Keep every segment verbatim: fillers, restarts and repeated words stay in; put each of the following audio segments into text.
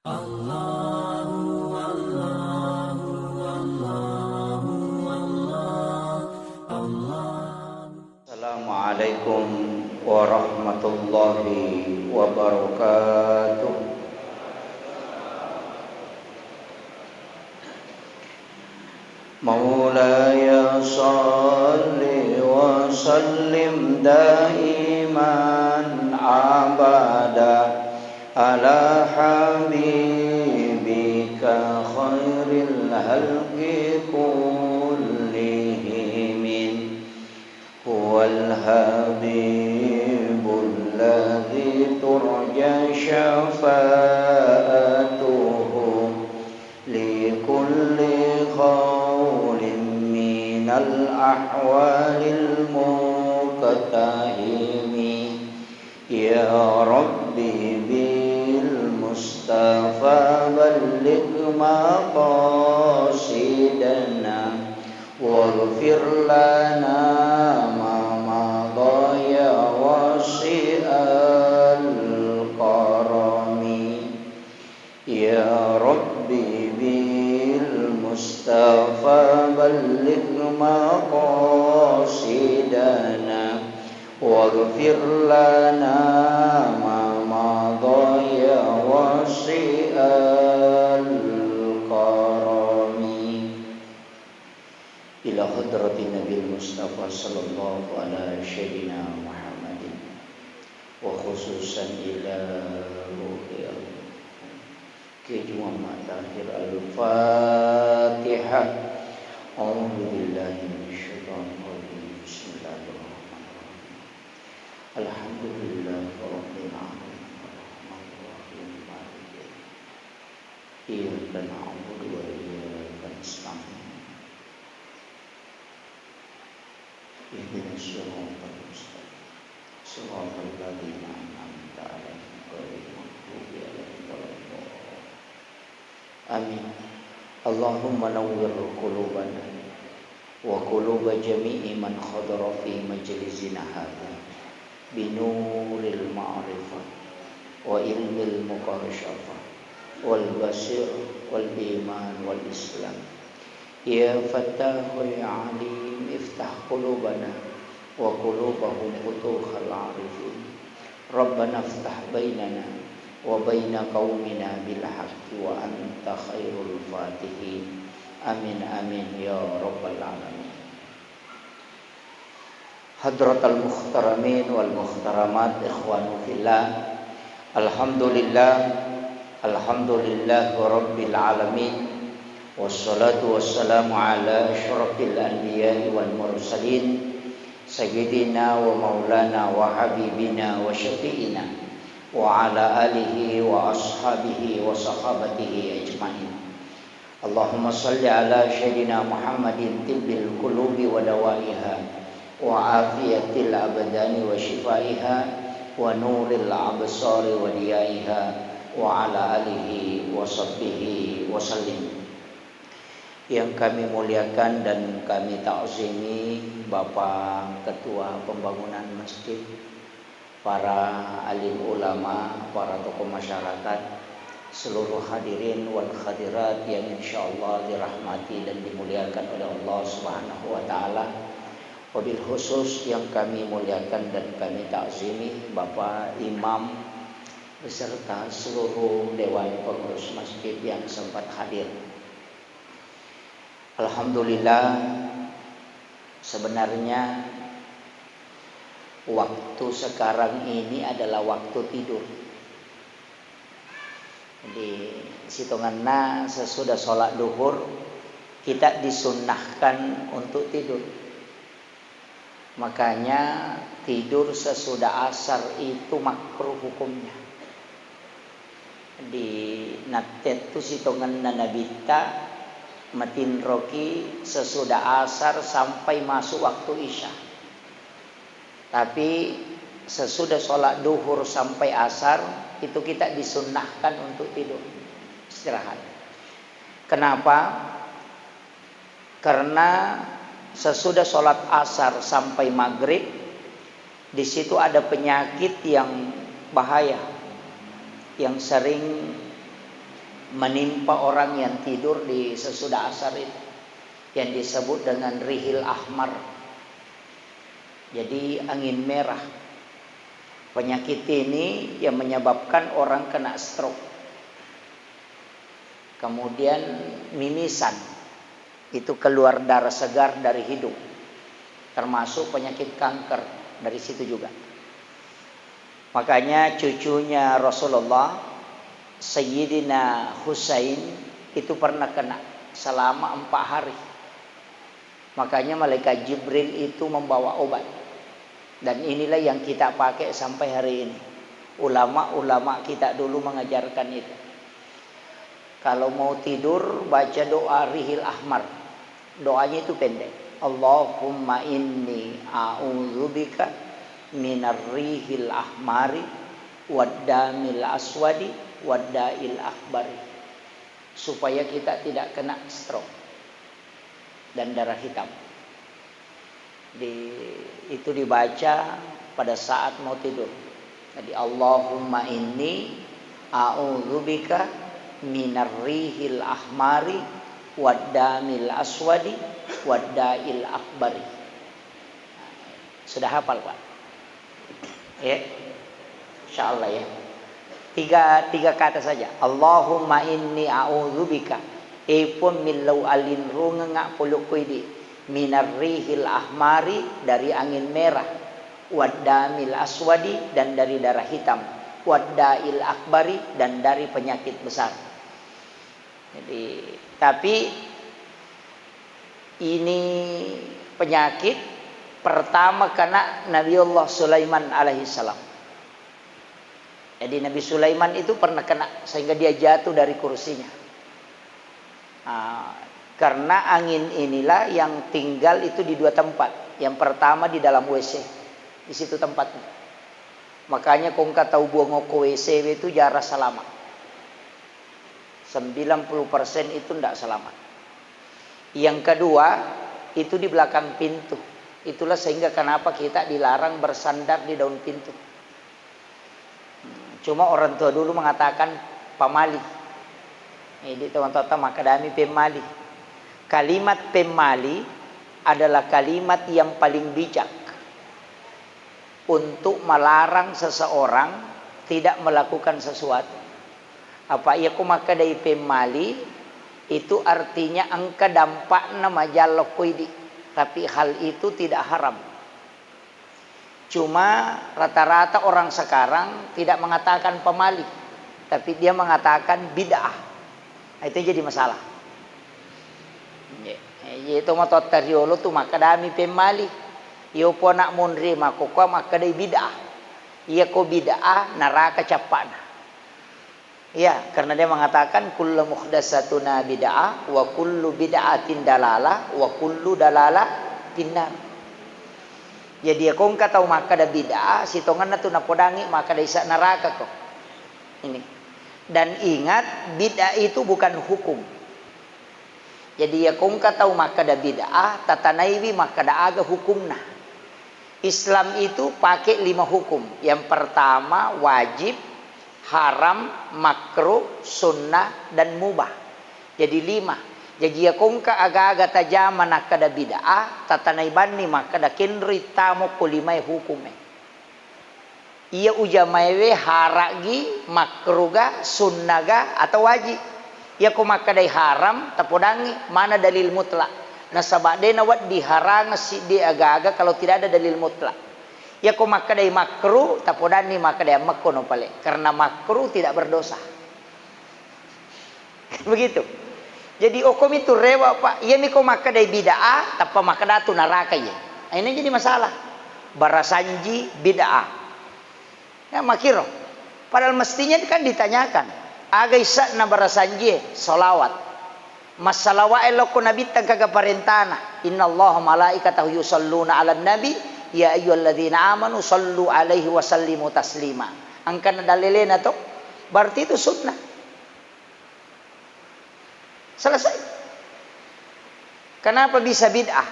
Allahu, Allahu, Allahu, Allah, Allah. Assalamualaikum warahmatullahi wabarakatuh. مولاي صل وسلم دائما أبدا على حبيبك خير الخلق كلهم. هو الحبيب الذي ترجى شفاعته لكل هول من الأهوال المقتحم. يا رب بالمصطفى بلغ مقاصدنا واغفر لنا ما مضى يا واسع الكرم. يا رب بالمصطفى بلغ مقاصدنا واغفر لنا ما مضى يا واسع الكرم. إلى حضرة النبي المصطفى صلى الله على سيدنا محمد وخصوصا إلى روح القدس. Ke Muhammad Tahir Al-Fatihah. أعوذ بالله من الشيطان الرجيم. بسم الله الرحمن الرحيم. الحمد لله رب العالمين. الرحمن الرحيم. مالك يوم الدين. إياك نعبد وإياك نستعين. اهدنا الصراط المستقيم. صراط الذين أنعمت عليهم غير المغضوب عليهم ولا الضالين. آمين. اللهم نور قلوبنا وقلوب جميع من حضر في مجلسنا هذا بنور المعرفة وعلم المكاشفة والبصيرة والإيمان والإسلام. يا فتاح يا عليم افتح قلوبنا وقلوبهم فتوح العارفين. ربنا افتح بيننا وبين قومنا بالحق وأنت خير الفاتحين. آمين، آمين يا رب العالمين. Hadratal muhtaramin wal muhtaramat, ikhwanu fillah. Alhamdulillah, alhamdulillahi rabbil alamin. Wassalatu wassalamu ala asyrafil anbiya'i wal mursalin, sayyidina wa maulana wa habibina wa syafi'ina wa ala alihi wa ashabihi wa sahabatihi ajma'in. اللهم صل على سيدنا محمد طب القلوب ودوائها وعافية الأبدان وشفائها ونور الأبصار وضيائها وعلى آله وصحبه وسلم. Yang kami muliakan dan kami ta'zimi Bapak Ketua Pembangunan Masjid, para alim ulama, para tokoh masyarakat, seluruh hadirin wal hadirat yang insyaallah dirahmati dan dimuliakan oleh Allah Subhanahu wa Ta'ala. Wabil khusus yang kami muliakan dan kami takzimi Bapak Imam beserta seluruh Dewan Pengurus Masjid yang sempat hadir. Alhamdulillah, sebenarnya waktu sekarang ini adalah waktu tidur. Jadi, sitongenna sesudah sholat duhur, kita disunnahkan untuk tidur. Makanya, tidur sesudah asar itu makruh hukumnya. Di nattettu sitongenna Nabitta matinroki sesudah asar sampai masuk waktu isya. Tapi sesudah sholat duhur sampai asar, itu kita disunnahkan untuk tidur, istirahat. Kenapa? Karena sesudah sholat asar sampai maghrib, di situ ada penyakit yang bahaya, yang sering menimpa orang yang tidur di sesudah asar itu, yang disebut dengan rihil ahmar. Jadi, angin merah. Penyakit ini yang menyebabkan orang kena stroke. Kemudian, mimisan. Itu keluar darah segar dari hidung. Termasuk penyakit kanker dari situ juga. Makanya cucunya Rasulullah, Sayyidina Husain, itu pernah kena selama empat hari. Makanya malaikat Jibril itu membawa obat. Dan inilah yang kita pakai sampai hari ini. Ulama-ulama kita dulu mengajarkan itu. Kalau mau tidur, baca doa rihil ahmar. Doanya itu pendek. "Allahumma inni a'udzubika minar rihil ahmari waddamil aswadi waddail akbari." Supaya kita tidak kena stroke dan darah hitam. Di, itu dibaca pada saat mau tidur. Jadi, "Allahumma inni a'udzubika minar rihil ahmari waddamil aswadi waddail akbari." Sudah hafal, Pak? Ya. Insya Allah, ya. Tiga, tiga kata saja. "Allahumma inni a'udzubika." E Puang, millau alinrungeng polokko idi. "Minar rihil ahmari," dari angin merah. "Waddamil aswadi," dan dari darah hitam. "Waddail akbari," dan dari penyakit besar. Jadi, tapi ini penyakit pertama kena Nabiullah Sulaiman alaihissalam. Jadi, Nabi Sulaiman itu pernah kena sehingga dia jatuh dari kursinya. Ah, karena angin inilah yang tinggal itu di dua tempat. Yang pertama di dalam W C, di situ tempatnya. Makanya ko engka tau buang okko W C itu jarang selamat. Sembilan puluh persen itu ndak selamat. Yang kedua, itu di belakang pintu. Itulah sehingga kenapa kita dilarang bersandar di daun pintu. Cuma orang tua dulu mengatakan pamali. Jadi teman-teman makkedami pemmali. Kalimat pemmali adalah kalimat yang paling bijak untuk melarang seseorang tidak melakukan sesuatu. Apa iya ko makkedai pemmali, itu artinya engka dampakna majallo ko idi, tapi hal itu tidak haram. Cuma rata-rata orang sekarang tidak mengatakan pamali, tapi dia mengatakan bid'ah. Nah, itu jadi masalah. Iya, iya, itu matotta riolo tu makkedami pemmali. Iyo pona monri makkokkoe makkedai bid'ah. Iya ko bid'ah, neraka cappa'na. Iya, karena dia mengatakan, "Kullu muhdatsatuna bid'ah, wa kullu bid'atin dalalah, wa kullu dalalah finnar." Jadi, iya ko engka tau makkeda bid'ah, sitongenna tu napodangi makkeda isa neraka ko. Ini. Dan ingat, bid'ah itu bukan hukum. Jadi, iya ko engka tau makkeda bid'ah, tatanaiwi makkeda aga hukumna. Islam itu pakai lima hukum. Yang pertama wajib, haram, makruh, sunnah, dan mubah. Jadi lima. Jaji, iya ko engka aga-aga tajama nakkeda bid'ah, tatanai banni makkeda kenroi tamo ko limae hukume. Iya ujamaewe hara'gi, makruhga, sunnaga, atau wajib. Iya ko makkedai haram, tapodangi, mana dalil mutlak. Nasaba de nawedding harangeng siddi aga-aga kalau tidak ada dalil mutlak. Iya ko makkedai makruh, tapodanni makkedai ammekkono pale. Karena makruh tidak berdosa. Begitu. Jadi, okkomi tu rewa, Pak. Iyami ko makkedai bid'ah, tappa makkeda tu neraka iye. Nah, ini jadi masalah. Barasanji bid'ah. Ya, makkiro. Padahal mestinya kan ditanyakan, aga isa'na barasanjie? Salawat. Massalawa'e lokko Nabitta engkaga parentana. "Innallaha malaikatahu yusalluna 'alan nabi, ya ayyuhalladzina amanu sallu 'alaihi wa sallimu taslima." Engkana dalilena to? Berarti itu sunnah. Selesai. Kenapa bisa bid'ah?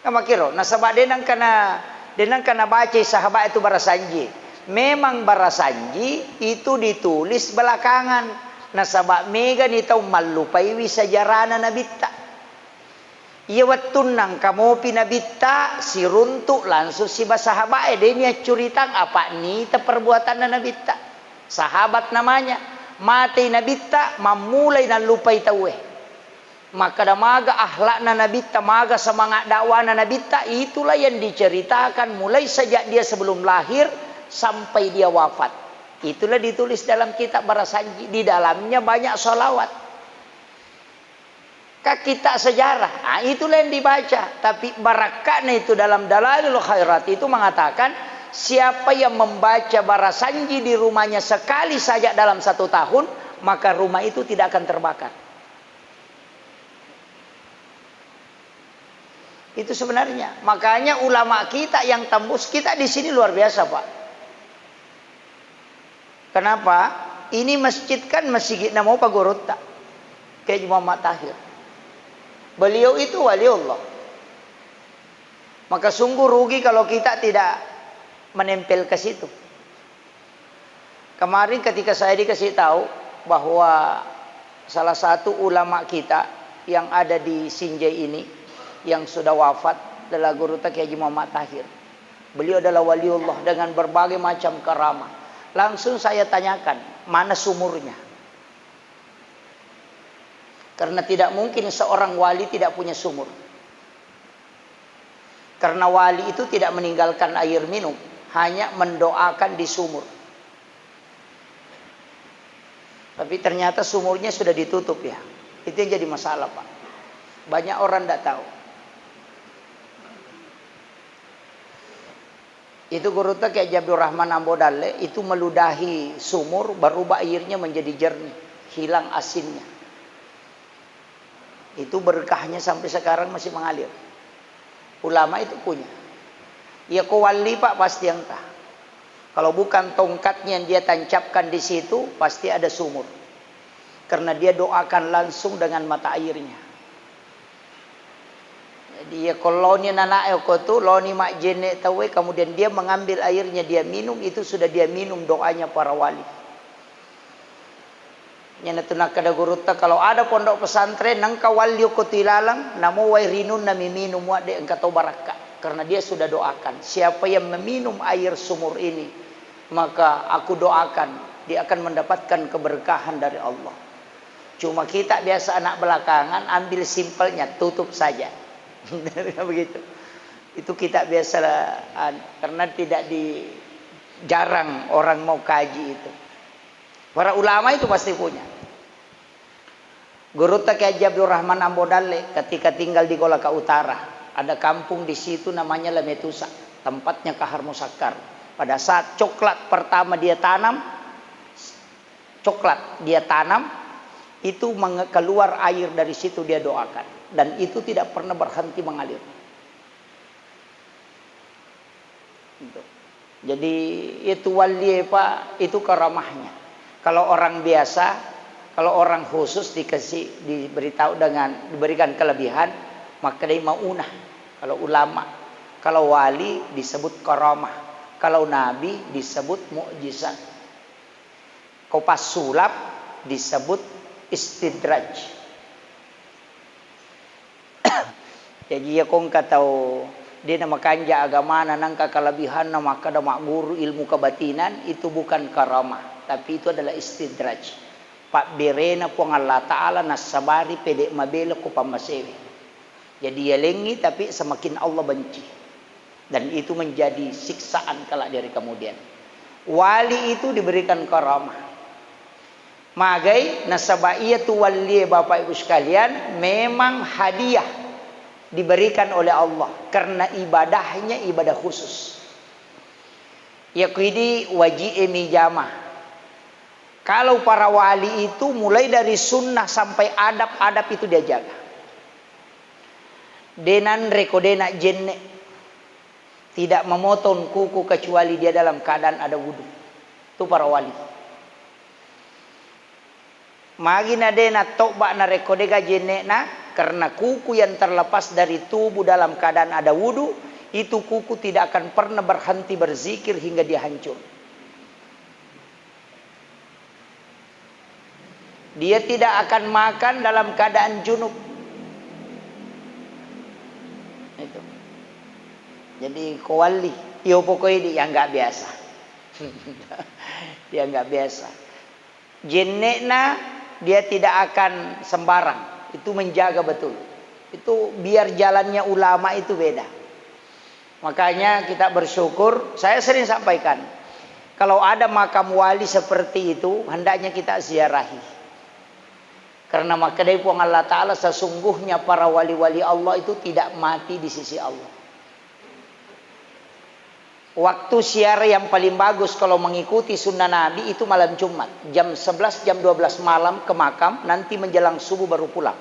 Kan makkiro, nasaba de nengkana, de nengkana bacai sahabat itu barasanji. Memang barasanji itu ditulis belakangan. Nasaba' megani tau mallupaiwi sejarana Nabitta. Iya wettunna engka mopi Nabitta, siruntu' langsung siba sahaba'e, de' niaccuritang apa' nita perbuatanna Nabitta. Sahabat namanya, matei Nabitta, mammulai nallupai tauwe. Makkeda maga akhlakna Nabitta, maga semangat dakwana Nabitta, itulah yang diceritakan mulai sejak dia sebelum lahir sampai dia wafat. Itulah ditulis dalam kitab Barasanji, di dalamnya banyak salawat. Kan kitab sejarah, ah, itulah yang dibaca. Tapi barakka'na itu dalam Dalailul Khairat itu mengatakan, siapa yang membaca Barasanji di rumahnya sekali saja dalam satu tahun, maka rumah itu tidak akan terbakar. Itu sebenarnya. Makanya ulama kita yang tembus, kita di sini luar biasa, Pak. Kenapa? Ini masjid kan masjid namo Pak Gurutta. Kiai Muhammad Tahir. Beliau itu waliullah. Maka sungguh rugi kalau kita tidak menempel ke situ. Kemarin ketika saya dikasih tahu bahwa salah satu ulama kita yang ada di Sinjai ini, yang sudah wafat, adalah Gurutta Kiai Haji Muhammad Tahir. Beliau adalah waliullah dengan berbagai macam karamah. Langsung saya tanyakan, mana sumurnya? Karena tidak mungkin seorang wali tidak punya sumur. Karena wali itu tidak meninggalkan air minum, hanya mendoakan di sumur. Tapi ternyata sumurnya sudah ditutup, ya. Itu yang jadi masalah, Pak. Banyak orang ndak tahu. Itu Gurutta Kiai Haji Abdurrahman Ambo Dalle itu meludahi sumur, berubah airnya menjadi jernih, hilang asinnya. Itu berkahnya sampai sekarang masih mengalir. Ulama itu punya. Ya, ko wali, Pak, pasti engka. Kalau bukan tongkatnya yang dia tancapkan di situ, pasti ada sumur. Karena dia doakan langsung dengan mata airnya. Jadi, ya, ko laoni ana'e ko tu, laoni majjenne tauwe, kemudian dia mengambil airnya, dia minum, itu sudah dia minum doanya para wali. Iyanatu nakkeda Gurutta, kalau ada pondok pesantren, nengka wali ko tu ilalang, namo wae rinunna miminum wadde engka to barakka. Karena dia sudah doakan, siapa yang meminum air sumur ini, maka aku doakan dia akan mendapatkan keberkahan dari Allah. Cuma kita biasa anak belakangan, ambil simpelnya, tutup saja. Begitu. Itu kita biasa, an-, karena tidak di, jarang orang mau kaji itu. Para ulama itu pasti punya. Gurutta Kiai Haji Abdurrahman Ambo Dalle ketika tinggal di Golaka Utara, ada kampung di situ namanya Lemetusa, tempatnya Kahar Musakkar. Pada saat coklat pertama dia tanam, coklat dia tanam, itu menge-, keluar air dari situ, dia doakan. Dan itu tidak pernah berhenti mengalir. Gitu. Jadi, itu wali, Pak, itu karamahnya. Kalau orang biasa, kalau orang khusus dikasih, diberitahu dengan, diberikan kelebihan, maka dia maunah. Kalau ulama, kalau wali disebut karamah, kalau nabi disebut mukjizat. Ko passulap disebut istidraj. Jaji, iya ko engka tau de' namakanja agamana, nangka kalebihanna makkeda magguru ilmu kebatinan, itu bukan karamah, tapi itu adalah istidraj. Pabberena Puang Allah Ta'ala nassabari pede' mabela ko pammasewe. Jadi, yalengngi, tapi semakin Allah benci. Dan itu menjadi siksaan kelak di hari kemudian. Wali itu diberikan karamah. Magai, nasaba iyatu wallie, Bapak Ibu sekalian, memang hadiah diberikan oleh Allah karena ibadahnya ibadah khusus. Yakuidi waji'e mijama. Kalau para wali itu mulai dari sunnah sampai adab-adab itu dia jaga. De' nanre ko de' najjenne'. Tidak memotong kuku kecuali dia dalam keadaan ada wudu. Itu para wali. Magi na de' nattoba' narekko de' gaga jenne'na, karena kuku yang terlepas dari tubuh dalam keadaan ada wudu, itu kuku tidak akan pernah berhenti berzikir hingga dia hancur. Dia tidak akan makan dalam keadaan junub. Itu. Jadi, ko walli, iyo pokoknya dia nggak biasa. Dia nggak biasa. Jenne'na dia tidak akan sembarang. Itu menjaga betul. Itu biar jalannya ulama itu beda. Makanya kita bersyukur, saya sering sampaikan, kalau ada makam wali seperti itu, hendaknya kita ziarahi. Karena makkedai Puang Allah Ta'ala, sesungguhnya para wali-wali Allah itu tidak mati di sisi Allah. Waktu siara yang paling bagus kalau mengikuti sunnah Nabi itu malam Jumat, jam sebelas, jam dua belas malam ke makam, nanti menjelang subuh baru pulang.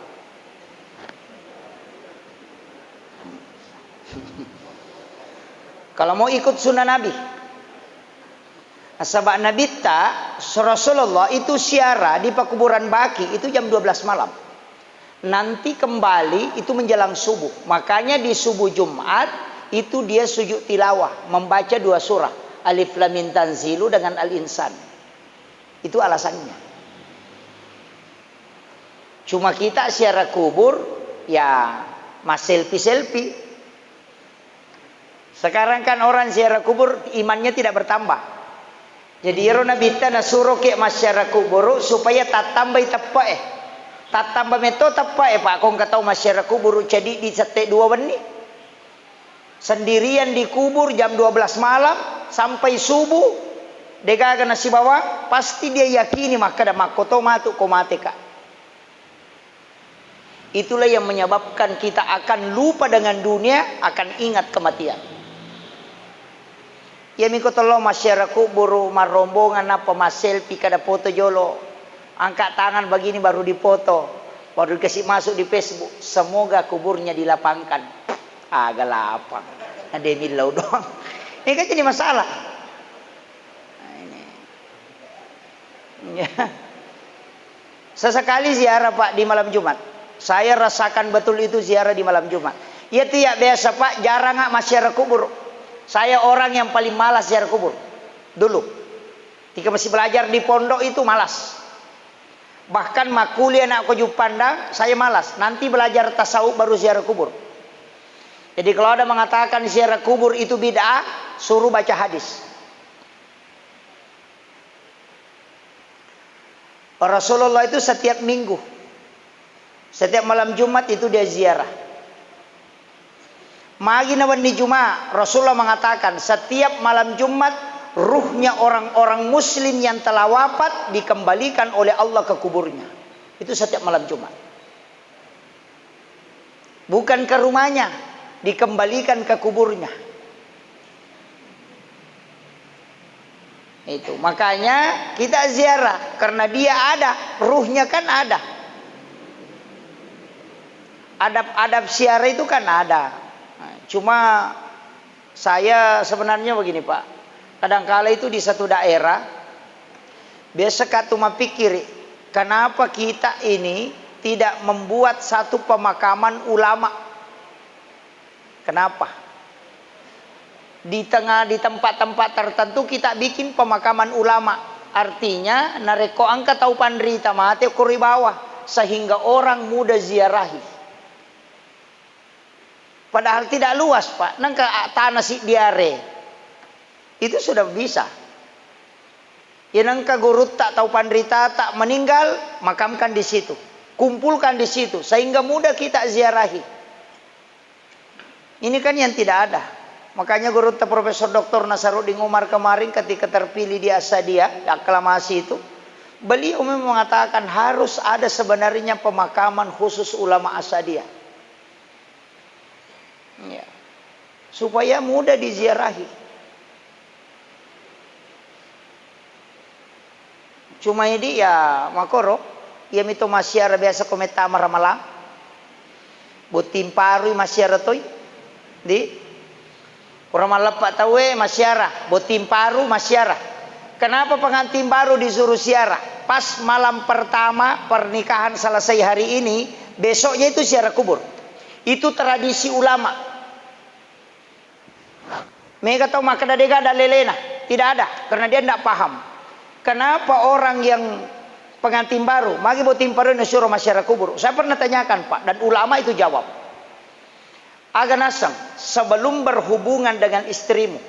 Kalau mau ikut sunnah Nabi. Nasaba Nabitta, Rasulullah itu siara di pekuburan Baki itu jam dua belas malam. Nanti kembali itu menjelang subuh. Makanya di subuh Jumat itu dia sujud tilawah, membaca dua surah, Alif Lam Mim Tanzilu dengan Al-Insan. Itu alasannya. Cuma kita siara kubur, ya, masselfie-selfie. Sekarang kan orang ziarah kubur imannya tidak bertambah. Jadi, iyaro Nabitta nasuro ke massiara kuburu supaya tattambai teppe'e. Tattamba metto teppe'e, Pak, ko engka tau massiara kuburu ceddi di sette dua wenni. Sendirian dikubur jam dua belas malam sampai subuh, degaga nasibawang, pasti dia yakini makkeda, "Makkoto matu ko mateka." Itulah yang menyebabkan kita akan lupa dengan dunia, akan ingat kematian. Iyami ko tello massiara kuburu marrombongan nappa masselfie kada foto jolo, angkat tangan begini baru dipoto, baru dikasih masuk di Facebook, "Semoga kuburnya dilapangkan." Aga lapang. Ada millau doang. Ini kan jadi masalah. Nah, ini. Ya. Sesekali ziarah, Pak, di malam Jumat. Saya rasakan betul itu ziarah di malam Jumat. Iya tiap biasa, Pak, jarang nggak massiara kubur. Saya orang yang paling malas ziarah kubur. Dulu. Ketika masih belajar di pondok itu malas. Bahkan makkuliah anak ko Juppandang, saya malas. Nanti belajar tasawuf baru ziarah kubur. Jadi kalau ada mengatakan ziarah kubur itu bid'ah, suruh baca hadis. Rasulullah itu setiap minggu, setiap malam Jumat itu dia ziarah. Magi na wenni Juma, Rasulullah mengatakan, setiap malam Jumat, ruhnya orang-orang muslim yang telah wafat dikembalikan oleh Allah ke kuburnya. Itu setiap malam Jumat. Bukan ke rumahnya, dikembalikan ke kuburnya. Itu, makanya kita ziarah, karena dia ada, ruhnya kan ada. Adab-adab ziarah itu kan ada. Nah, cuma saya sebenarnya begini, Pak. Kadangkala itu di satu daerah, biasa ka tu mapikkiri, kenapa kita ini tidak membuat satu pemakaman ulama? Kenapa? Di tengah, di tempat-tempat tertentu kita bikin pemakaman ulama. Artinya, narekko engka tau panrita mate, ko ri bawah, sehingga orang mudah ziarahi. Padahal tidak luas, Pak. Nengka, ah, tanah si diare. Itu sudah bisa. Ya, nengka gurutta tau panritata meninggal, makamkan di situ. Kumpulkan di situ, sehingga mudah kita ziarahi. Ini kan yang tidak ada. Makanya gurutta Profesor Doktor Nasaruddin Umar kemarin ketika terpilih di Asadia, di aklamasi itu, beliau memang mengatakan harus ada sebenarnya pemakaman khusus ulama Asadia. Ya. Supaya mudah diziarahi. Cuma idi ya makoro, iya mito massiara biasa ko mettama ramalang. Botting parui massiara toi. Di? Pura malleppa tauwe massiara, botting paru massiara. Kenapa pengantin baru disuruh siara? Pas malam pertama pernikahan selesai hari ini, besoknya itu siara kubur. Itu tradisi ulama. Mega tau makkeda dega ada lelena, tidak ada, karena dia ndak paham. Kenapa orang yang Pengantin baru, magi botting parue nasuro masyarakat kubur. Saya pernah tanyakan, Pak, dan ulama itu jawab. Aga naseng, sebelum berhubungan dengan istrimu,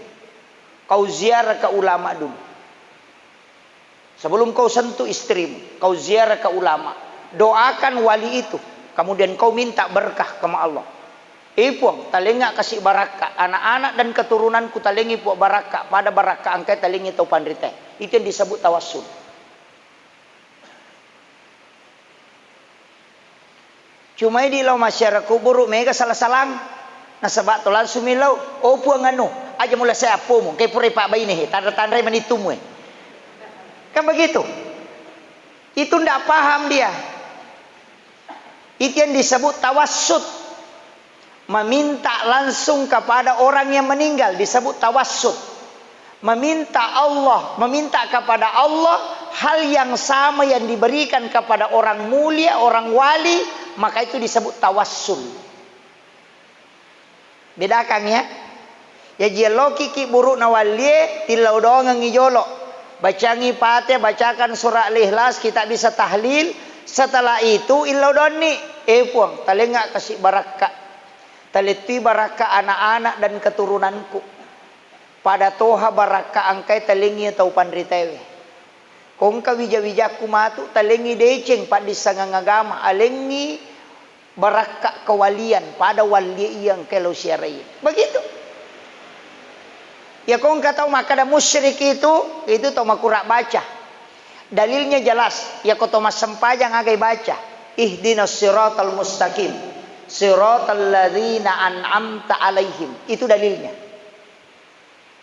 kau ziarah ke ulama dulu. Sebelum kau sentuh istrimu, kau ziarah ke ulama. Doakan wali itu. Kemudian kau minta berkah ke Allah. Eh, Puang, talengnga kasi barakka. Anak-anak dan keturunanku talengngi, Puang, barakka. Pada barakka engkai talengngi tau panritae. Itu yang disebut tawassul. Cuma idi lao masyarakat kuburu mega sala-salang. Nasaba to langsung mi lao, "Oh, Puang, anu, aja mulla sai appomu, engkai purai pabbaine he, tanra-tanrai manittumu he." Kan begitu? Itu ndak paham dia. Itu yang disebut tawassut. Meminta langsung kepada orang yang meninggal disebut tawassut. Meminta Allah, meminta kepada Allah hal yang sama yang diberikan kepada orang mulia, orang wali, maka itu disebut tawassul. Bedakan ya. Jaji elloki ki buru'na wallie, tillau doangengngi jolo. Bacangi Fatihah, bacakan surah Al-Ikhlas, kita bisa tahlil. Setelah itu, illau doanni, "Eh, Puang, talengnga kasi barakka. Talettui barakka anak-anak dan keturunanku. Pada toha barakka engkai talengngi tau panritaewe." Ko engka wija-wijakku matu, talengngi deceng paddissengang agama, alengngi barakka kewalian pada wallie iya engka lo siarai. Begitu. Ya, ko engka tau makkeda musyrik itu, itu tau makurang baca. Dalilnya jelas, ya, ko tau massempajang agai baca, "Ihdinas siratal mustaqim, siratal ladzina an'amta alaihim." Itu dalilnya.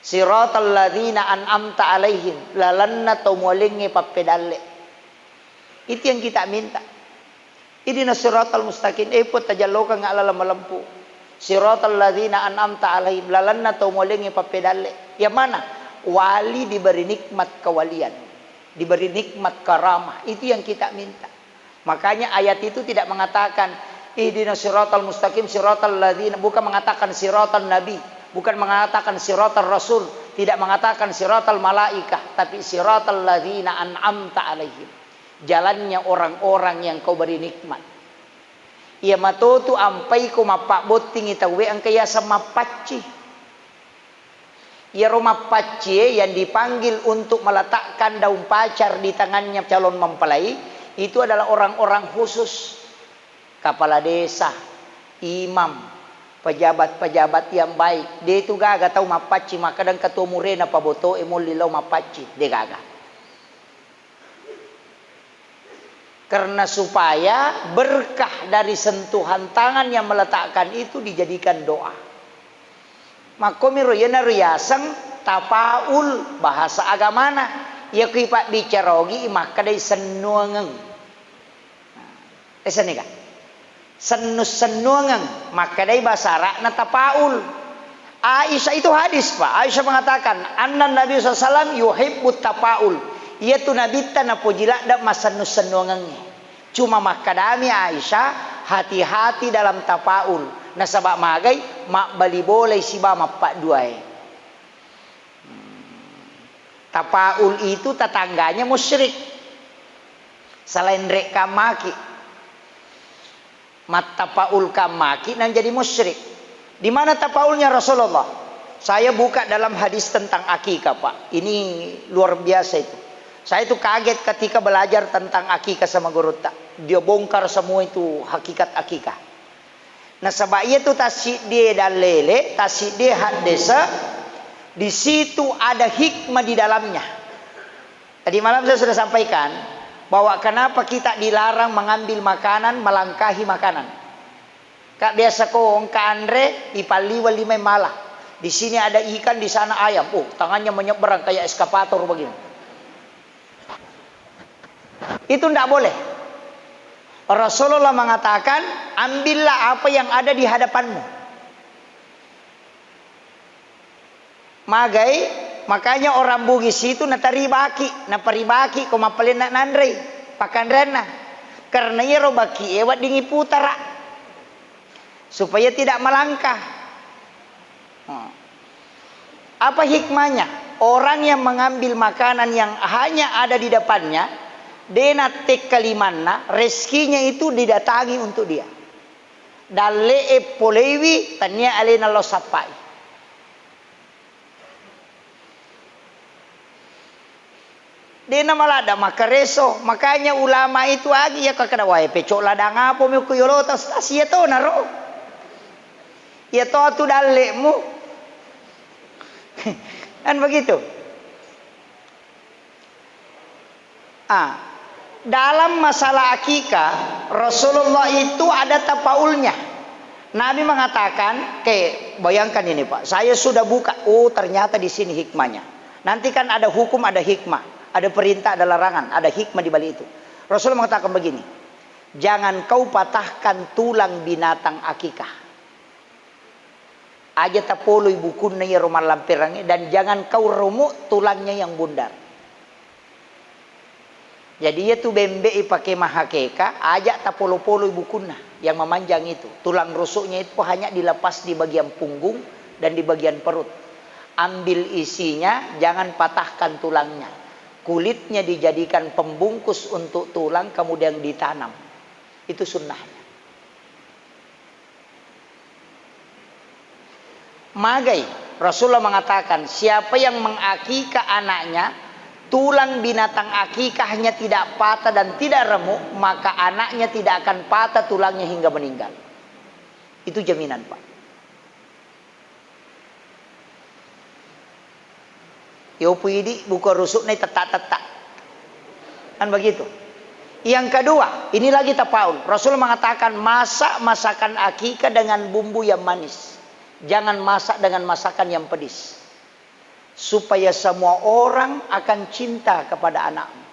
Siratal ladzina an'amta alaihim, lalenna tau mualengnge pappedalle. Itu yang kita minta. Ihdinas siratal mustaqim, eh, Puang, tajallokengnga laleng malempu. Siratal ladzina an'amta alaihim, lalenna tau mualengnge pappedalle. Yang mana? Wali diberi nikmat kewalian, diberi nikmat karamah. Itu yang kita minta. Makanya ayat itu tidak mengatakan, "Ihdinas siratal mustaqim, siratal ladzina," bukan mengatakan siratal nabi, bukan mengatakan siratal rasul, tidak mengatakan siratal malaikah, tapi siratal ladzina an'amta alaihim. Jalannya orang-orang yang kau beri nikmat. Iya matotu ampai ko mappabbottingi tauwe engka yaseng mappacci. Iyaro mappaccie yang dipanggil untuk meletakkan daun pacar di tangannya calon mempelai, itu adalah orang-orang khusus. Kepala desa, imam, pejabat-pejabat yang baik. De tu gaga tau mappacci, makkeda ketua murena pabotoe molli lao mappacci. De gaga. Karena supaya berkah dari sentuhan tangan yang meletakkan itu dijadikan doa. Makkomiro iyanaro yaseng tafaul bahasa agamana. Iya ku ipabbicara ogi makkedai sennuangeng. Esenniga? Sennu-sennuangeng, makkedai bahasa Arabna tafaul. Aisyah itu hadis, Pak. Aisyah mengatakan, "Anna Nabi sallallahu alaihi wasallam yuhibbut tafaul." Iyatu Nabitta napoji ladde massennu-sennuangengnge. Cuma makkedami Aisyah, "Hati-hati dalam tafaul." Nasaba magai, mabbali bolai siba mappadduae. Tafaul itu tetangganya musyrik. Selain rekka maki. Mattafaul kammaki nang jadi musyrik. Di mana tafaulnya Rasulullah? Saya buka dalam hadis tentang akikah, Pak. Ini luar biasa itu. Saya itu kaget ketika belajar tentang akikah sama gurutta. Dia bongkar semua itu hakikat akikah. Nasaba iyatu tassiddie dallele, tassiddie haddese, di situ ada hikmah di dalamnya. Tadi malam saya sudah sampaikan bahwa kenapa kita dilarang mengambil makanan, melangkahi makanan. Kak, biasa ko engka anre, ipalliweng lima mala. Di sini ada ikan, di sana ayam. Oh, tangannya menyeberang kayak eskavator begini. Itu ndak boleh. Rasulullah mengatakan, "Ambillah apa yang ada di hadapanmu." Magai, makanya orang Bugis itu nataribaki, naparibaki ko mappalenna nanrei pakanreanna. Karena iyaro baki e weddingi putara supaya tidak melangkah. Hmm. Apa hikmahnya? Orang yang mengambil makanan yang hanya ada di depannya, De' nattekka limanna, rezekinya itu didatangi untuk dia. Dalle'e poleiwi, tania alena lao sappai. De' namaladda makkareso, makanya ulama itu agi iya kakkeda, "Wae, peco' ladang apa mi ku yolo tas, tas iya tonaro. Iya to tu dalle'mu." Kan begitu. Ah, dalam masalah akikah, Rasulullah itu ada tapaulnya. Nabi mengatakan, kayak, bayangkan ini, Pak, saya sudah buka, oh, ternyata di sini hikmahnya. Nanti kan ada hukum, ada hikmah, ada perintah, ada larangan, ada hikmah di balik itu. Rasul mengatakan begini, "Jangan kau patahkan tulang binatang akikah." Aja tapoloi bukunna iyaro mallamperangnge, dan jangan kau romok tulangnya yang bundar. Jadi, iya tu bembe' ipake mahakeka, aja tapolo-poloi bukunna yang memanjang itu. Tulang rusuknya itu hanya dilepas di bagian punggung dan di bagian perut. Ambil isinya, jangan patahkan tulangnya. Kulitnya dijadikan pembungkus untuk tulang, kemudian ditanam. Itu sunnahnya. Magai, Rasulullah mengatakan, siapa yang mengakikah anaknya, tulang binatang akikahnya tidak patah dan tidak remuk, maka anaknya tidak akan patah tulangnya hingga meninggal. Itu jaminan, Pak. Yopu idi buka rusukna tetta-tetta. Kan begitu. Yang kedua, ini lagi tapaul. Rasul mengatakan, masak masakan akikah dengan bumbu yang manis. Jangan masak dengan masakan yang pedis. Supaya semua orang akan cinta kepada anakmu.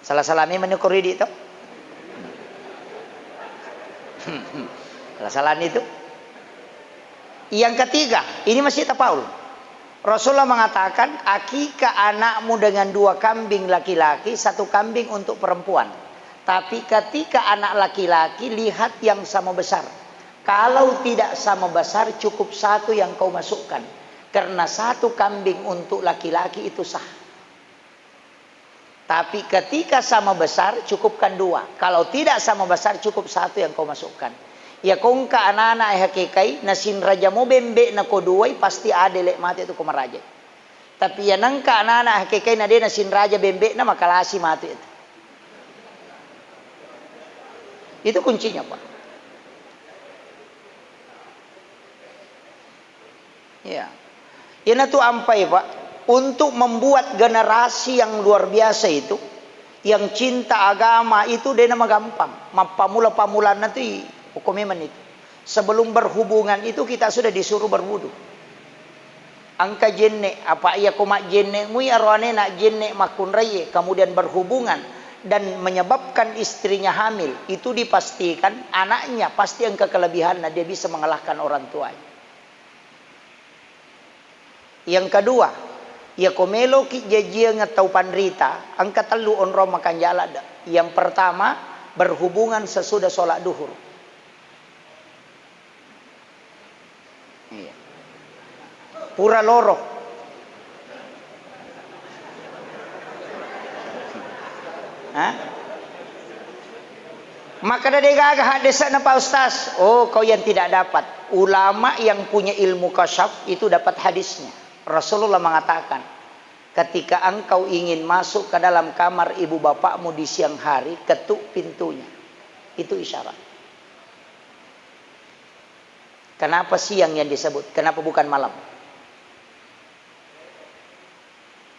Salah-salah memang ko ridi to. Salah-salah itu. Yang ketiga, ini masih tapaul. Rasulullah mengatakan, akikah anakmu dengan dua kambing laki-laki, satu kambing untuk perempuan. Tapi ketika anak laki-laki, lihat yang sama besar. Kalau tidak sama besar, cukup satu yang kau masukkan. Karena satu kambing untuk laki-laki itu sah. Tapi ketika sama besar, cukupkan dua. Kalau tidak sama besar, cukup satu yang kau masukkan. Iya ko engka anak-anak hakekai, nasinraja mo bembe'na ko duai, pasti adele mate tu ko maraja. Tapi iya nengka anak-anak hakekai na de nasinraja bembe'na, makalasi mate itu. Itu kuncinya, Pak. Ya. Iyanatu ampai, Pak, untuk membuat generasi yang luar biasa itu, yang cinta agama itu, de namagampang. Mappamula-pamulanna tu i-, pokok memang itu. Sebelum berhubungan itu, kita sudah disuruh berwudu. Engka jenne, apa iya ko majjenne mui aro anena jenne makkunraie, kemudian berhubungan dan menyebabkan istrinya hamil, itu dipastikan anaknya pasti engka kelebihanna, dia bisa mengalahkan orang tuanya. Yang kedua, iya ko meloki jajiang tau panrita, engka tellu onrong makanjala de. Yang pertama, berhubungan sesudah sholat duhur. Iya. Pura loro. Hah? Makkeda de gaga haddese'na, Pak Ustaz. Oh, kau yang tidak dapat. Ulama yang punya ilmu kasyaf itu dapat hadisnya. Rasulullah mengatakan, "Ketika engkau ingin masuk ke dalam kamar ibu bapakmu di siang hari, ketuk pintunya." Itu isyarat. Kenapa siang yang disebut? Kenapa bukan malam?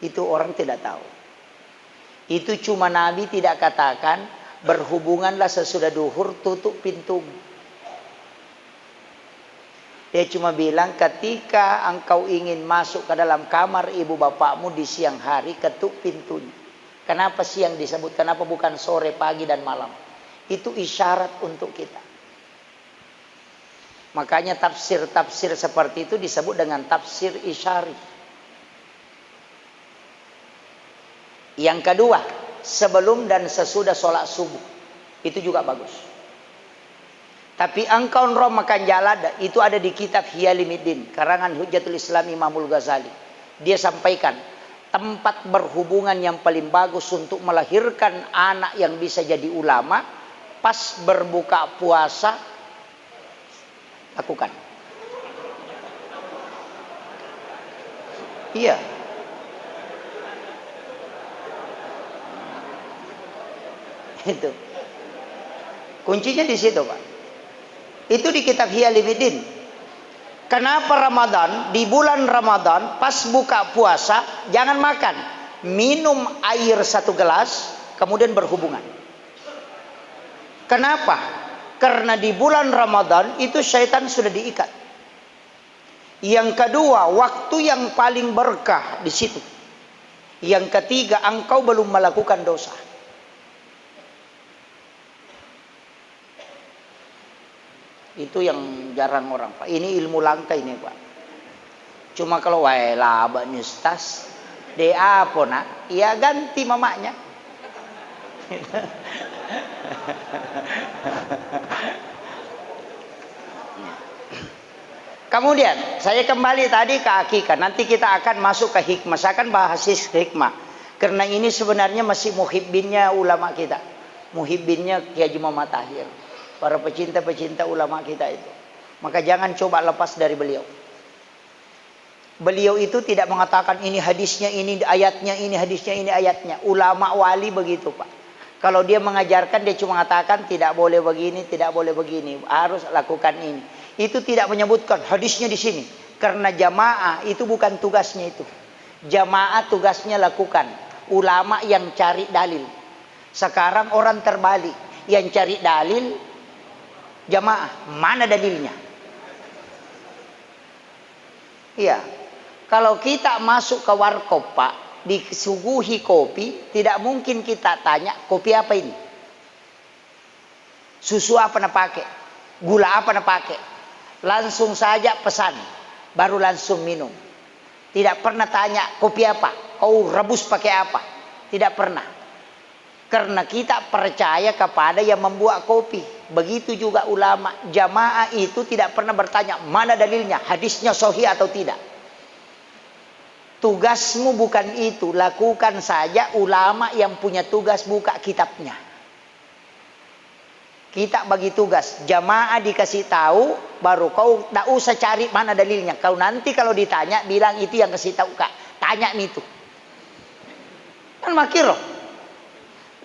Itu orang tidak tahu. Itu cuma Nabi tidak katakan, "Berhubunganlah sesudah duhur, tutup pintumu." Dia cuma bilang, "Ketika engkau ingin masuk ke dalam kamar ibu bapakmu di siang hari, ketuk pintunya." Kenapa siang disebut? Kenapa bukan sore, pagi, dan malam? Itu isyarat untuk kita. Makanya tafsir-tafsir seperti itu disebut dengan tafsir isyari. Yang kedua, sebelum dan sesudah sholat subuh. Itu juga bagus. Tapi engka onrong makanjala de, itu ada di kitab Ihya Ulumuddin, karangan Hujjatul Islam Imamul Ghazali. Dia sampaikan, tempat berhubungan yang paling bagus untuk melahirkan anak yang bisa jadi ulama, pas berbuka puasa, lakukan. Iya. Itu. Kuncinya di situ, Pak. Itu di kitab Ihya Ulumuddin. Kenapa Ramadan, di bulan Ramadan, pas buka puasa, jangan makan. Minum air satu gelas, kemudian berhubungan. Kenapa? Karena di bulan Ramadan itu syaitan sudah diikat. Yang kedua, waktu yang paling berkah di situ. Yang ketiga, engkau belum melakukan dosa. Itu yang jarang orang, Pak. Ini ilmu langka ini, Pak. Cuma kalau, "Wae, laba ni, Ustaz." De apa, Nak? Ya, ganti mamaknya. Kemudian, saya kembali tadi ke akikah. Nanti kita akan masuk ke hikmah. Saya akan bahas his-, hikmah. Karena ini sebenarnya masih muhibbinnya ulama kita. Muhibbinnya Kiai Haji Muhammad Tahir. Para pecinta-pecinta ulama kita itu. Maka jangan coba lepas dari beliau. Beliau itu tidak mengatakan, "Ini hadisnya, ini ayatnya, ini hadisnya, ini ayatnya." Ulama wali begitu, Pak. Kalau dia mengajarkan, dia cuma mengatakan, "Tidak boleh begini, tidak boleh begini, harus lakukan ini." Itu tidak menyebutkan hadisnya di sini. Karena jamaah itu bukan tugasnya itu. Jamaah tugasnya lakukan. Ulama yang cari dalil. Sekarang orang terbalik. Yang cari dalil jamaah. Mana dalilnya? Iya. Kalau kita masuk ke warkop, Pak, disuguhi kopi, tidak mungkin kita tanya, "Kopi apa ini? Susu apa napake? Gula apa napake?" Langsung saja pesan, baru langsung minum. Tidak pernah tanya, "Kopi apa? Kau rebus pakai apa?" Tidak pernah. Karena kita percaya kepada yang membuat kopi. Begitu juga ulama. Jamaah itu tidak pernah bertanya, "Mana dalilnya? Hadisnya sahih atau tidak?" Tugasmu bukan itu. Lakukan saja, ulama yang punya tugas buka kitabnya. Kita bagi tugas. Jamaah dikasih tahu, baru kau ndak usah cari mana dalilnya. Kau nanti kalau ditanya, bilang, "Itu yang kasih tahu, Kak. Tanya mi itu." Kan makkiro.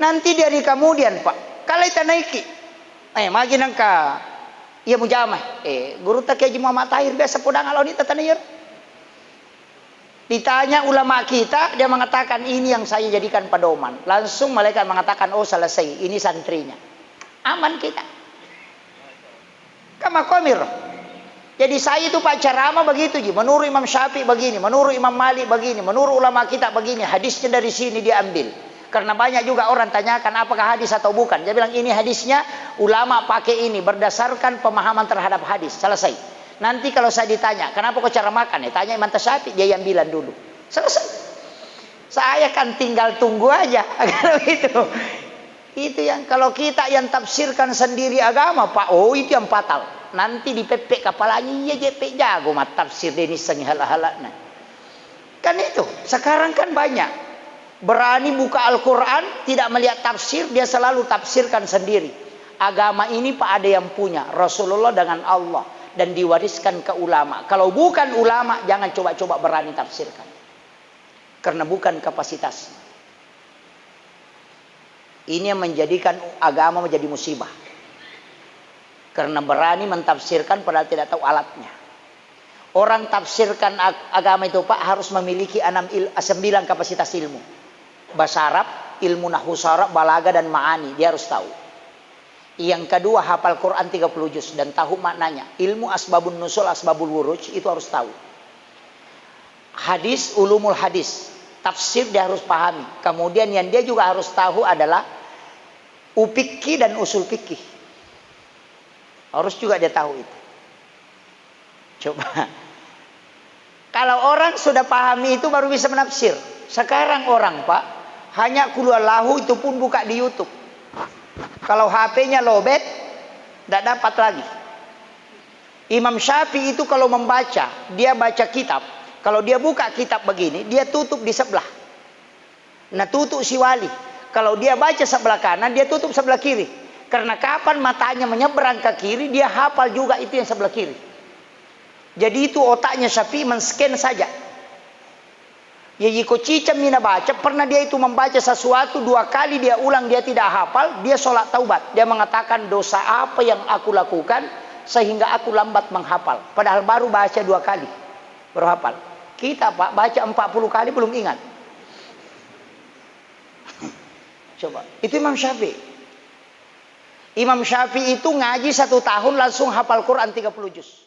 Nanti di hari kemudian, Pak, kalai tanaiki. Eh, magi nangka iya mujama. Eh, gurutta Kiai Haji Muhammad Tahir biasa podang aloni tatana iyaro. Ditanya ulama kita, dia mengatakan, "Ini yang saya jadikan pedoman." Langsung malaikat mengatakan, "Oh, selesai, ini santrinya." Aman kita. Kan makkomiro. Jadi saya itu, Pak, ceramah begitu ji. Menurut Imam Syafi'i begini, menurut Imam Malik begini, menurut ulama kita begini, hadisnya dari sini diambil. Karena banyak juga orang tanyakan apakah hadis atau bukan. Dia bilang, "Ini hadisnya, ulama pakai ini berdasarkan pemahaman terhadap hadis." Selesai. Nanti kalau saya ditanya, "Kenapa kau ceramahkan?" Ya, tanya Imam Syafi'i, dia yang bilang dulu. Selesai. Saya kan tinggal tunggu aja. Kalau itu. Itu yang kalau kita yang tafsirkan sendiri agama, Pak, oh, itu yang fatal. Nanti dipeppek kepalanya, "Iya je pe jago mattafsir, de nissengi hala-halana." Kan itu, sekarang kan banyak. Berani buka Al-Quran, tidak melihat tafsir, dia selalu tafsirkan sendiri. Agama ini, Pak, ada yang punya, Rasulullah dengan Allah, dan diwariskan ke ulama. Kalau bukan ulama, jangan coba-coba berani tafsirkan. Karena bukan kapasitas. Ini yang menjadikan agama menjadi musibah. Karena berani mentafsirkan padahal tidak tahu alatnya. Orang tafsirkan ag-, agama itu, Pak, harus memiliki enam il-, sembilan kapasitas ilmu. Bahasa Arab, ilmu nahwu syarah, balaga, dan ma'ani, dia harus tahu. Yang kedua, hafal Quran tiga puluh juz dan tahu maknanya. Ilmu asbabun nuzul, asbabul wuruj itu harus tahu. Hadis, ulumul hadis, tafsir dia harus pahami. Kemudian yang dia juga harus tahu adalah ufikih dan usul fikih. Harus juga dia tahu itu. Coba. Kalau orang sudah pahami itu baru bisa menafsir. Sekarang orang, Pak, hanya Qul Huwallahu itu pun buka di YouTube. Kalau H P-nya lobet, tidak dapat lagi. Imam Syafi'i itu kalau membaca, dia baca kitab, Kalau dia buka kitab begini, dia tutup di sebelah. Nah, tutup siwali. Kalau dia baca sebelah kanan, dia tutup sebelah kiri. Karena kapan matanya menyeberang ke kiri, dia hafal juga itu yang sebelah kiri. Jadi itu otaknya Syafi'i men-scan saja. Ya, iko cicammi nabaca, pernah dia itu membaca sesuatu dua kali, dia ulang, dia tidak hafal, dia sholat taubat. Dia mengatakan, "Dosa apa yang aku lakukan sehingga aku lambat menghafal?" Padahal baru baca dua kali, baru hafal. Kita, Pak, baca empat puluh kali belum ingat. Coba, itu Imam Syafi'i. Imam Syafi'i itu ngaji satu tahun langsung hafal Quran tiga puluh juz.